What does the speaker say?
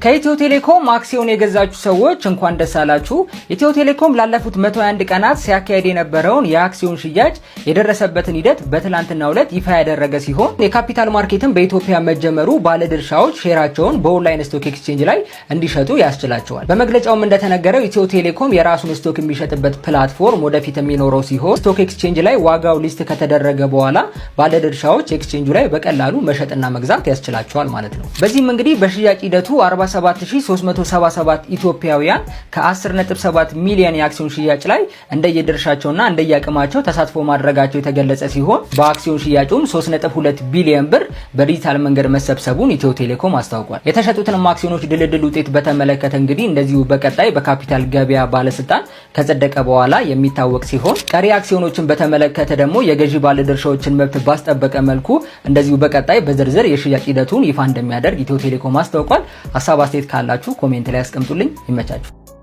ከኢትዮ ቴሌኮም አክሲዮን የገዛችሁ ሰዎች እንኳን ደስ አላችሁ። ኢትዮ ቴሌኮም ላለፉት 101 ቀናት ሲያካሄድ የነበረውን የአክሲዮን ሽያጭ የደረሰበትን ሂደት በትላንትናው ዕለት ይፋ ያደረገ ሲሆን የ capital market ን በኢትዮጵያ መጀመሩ ባለድርሻዎች share ኣቸውን በ online stock exchange ላይ እንዲሸጡ ያስችላቸዋል። በመግለጫውም እንደተነገረው ኢትዮ ቴሌኮም የራሱን stock የሚሸጥበት platform ወደፊት የሚኖረው ሲሆን stock exchange ላይ ዋጋው list ከተደረገ በኋላ ባለድርሻዎች ኤክስቼንጁ ላይ በቀላሉ መሸጥና መግዛት ያስችላቸዋል ማለት ነው። በዚህም እንግዲህ በሽያጭ ሂደቱ 47377 ኢትዮጵያውያን ከ10.7 ሚሊዮን የአክሲዮን ሽያጭ ላይ እንደየድርሻቸውና እንደየአቅማቸው ተሳትፎ ማድረጋቸው የተገለጸ ሲሆን በአክሲዮን ሽያጩም 3.2 ቢሊዮን ብር በዲጂታል መንገድ መሰብሰቡን ኢትዮ ቴሌኮም አስታውቋል። የተሸጡትንም አክሲዮኖች ድልድል ውጤት በተመለከተ እንግዲህ እንደዚሁ በቀጣይ በካፒታል ገበያ ባለስልጣን ከጸደቀ በኋላ የሚታወቅ ሲሆን ቀሪ አክሲዮኖችን በተመለከተ ደግሞ የገዢ ባለድርሻዎችን መብት ባስጠበቀ መልኩ እንደዚሁ በቀጣይ በዝርዝር የሽያጭ ሂደቱን ይፋ እንደሚያደርግ ኢትዮ ቴሌኮም አስታውቋል። ሀሳብ አስተያየት ካላችሁ comment ላይ አስቀምጡልኝ። ይመቻችሁ።